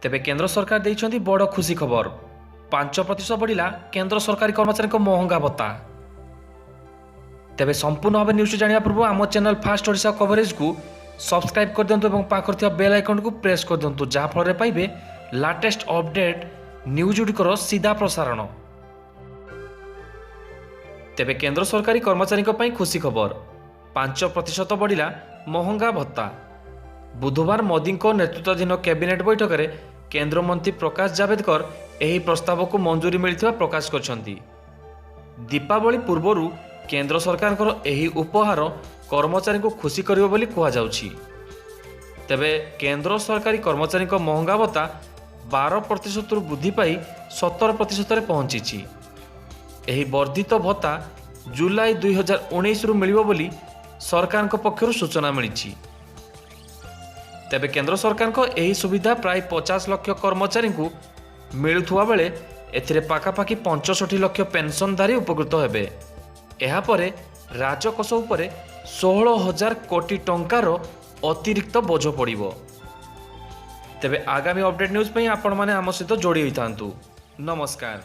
ତେବେ କେନ୍ଦ୍ର ସରକାର ଦେଇଛନ୍ତି ବଡ଼ ଖୁସି ଖବର। 5% ବଢ଼ିଲା କେନ୍ଦ୍ର ସରକାରୀ କର୍ମଚାରୀଙ୍କ ମହଙ୍ଗା ଭତ୍ତା। ତେବେ ସମ୍ପୂର୍ଣ୍ଣ ଭାବେ ନ୍ୟୁଜ୍ଟି ଜାଣିବା ପୂର୍ବରୁ ଆମ ଚ୍ୟାନେଲ୍ ଫାଷ୍ଟ ଓଡ଼ିଶା କଭରେଜକୁ ସବସ୍କ୍ରାଇବ୍ କରିଦିଅନ୍ତୁ ଏବଂ ପାଖରେ ଥିବା ବେଲ୍ ଆଇକନ୍କୁ ପ୍ରେସ୍ କରିଦିଅନ୍ତୁ, ଯାହାଫଳରେ ପାଇବେ ଲାଟେଷ୍ଟ ଅପଡେଟ୍ ନ୍ୟୁଜ୍ ଗୁଡ଼ିକର ସିଧା ପ୍ରସାରଣ। ତେବେ କେନ୍ଦ୍ର ସରକାରୀ କର୍ମଚାରୀଙ୍କ ପାଇଁ ଖୁସି ଖବର। 5% ବଢ଼ିଲା ମହଙ୍ଗା ଭତ୍ତା। ବୁଧବାର ମୋଦିଙ୍କ ନେତୃତ୍ୱାଧୀନ କ୍ୟାବିନେଟ୍ ବୈଠକରେ କେନ୍ଦ୍ରମନ୍ତ୍ରୀ ପ୍ରକାଶ ଜାଭେଦକର ଏହି ପ୍ରସ୍ତାବକୁ ମଞ୍ଜୁରୀ ମିଳିଥିବା ପ୍ରକାଶ କରିଛନ୍ତି। ଦୀପାବଳି ପୂର୍ବରୁ କେନ୍ଦ୍ର ସରକାରଙ୍କର ଏହି ଉପହାର କର୍ମଚାରୀଙ୍କୁ ଖୁସି କରିବ ବୋଲି କୁହାଯାଉଛି। ତେବେ କେନ୍ଦ୍ର ସରକାରୀ କର୍ମଚାରୀଙ୍କ ମହଙ୍ଗା ଭତ୍ତା 12 ପ୍ରତିଶତରୁ ବୃଦ୍ଧି ପାଇ 17 ପ୍ରତିଶତରେ ପହଞ୍ଚିଛି। ଏହି ବର୍ଦ୍ଧିତ ଭତ୍ତା ଜୁଲାଇ 2019ରୁ ମିଳିବ ବୋଲି ସରକାରଙ୍କ ପକ୍ଷରୁ ସୂଚନା ମିଳିଛି। ତେବେ କେନ୍ଦ୍ର ସରକାରଙ୍କ ଏହି ସୁବିଧା ପ୍ରାୟ 50 ଲକ୍ଷ କର୍ମଚାରୀଙ୍କୁ ମିଳୁଥିବା ବେଳେ ଏଥିରେ ପାଖାପାଖି 65 ଲକ୍ଷ ପେନ୍ସନଧାରୀ ଉପକୃତ ହେବେ। ଏହାପରେ ରାଜକୋଷ ଉପରେ 16 ହଜାର କୋଟି ଟଙ୍କାର ଅତିରିକ୍ତ ବୋଝ ପଡ଼ିବ। ତେବେ ଆଗାମୀ ଅପଡେଟ୍ ନ୍ୟୁଜ୍ ପାଇଁ ଆପଣମାନେ ଆମ ସହିତ ଯୋଡ଼ି ହୋଇଥାନ୍ତୁ। ନମସ୍କାର।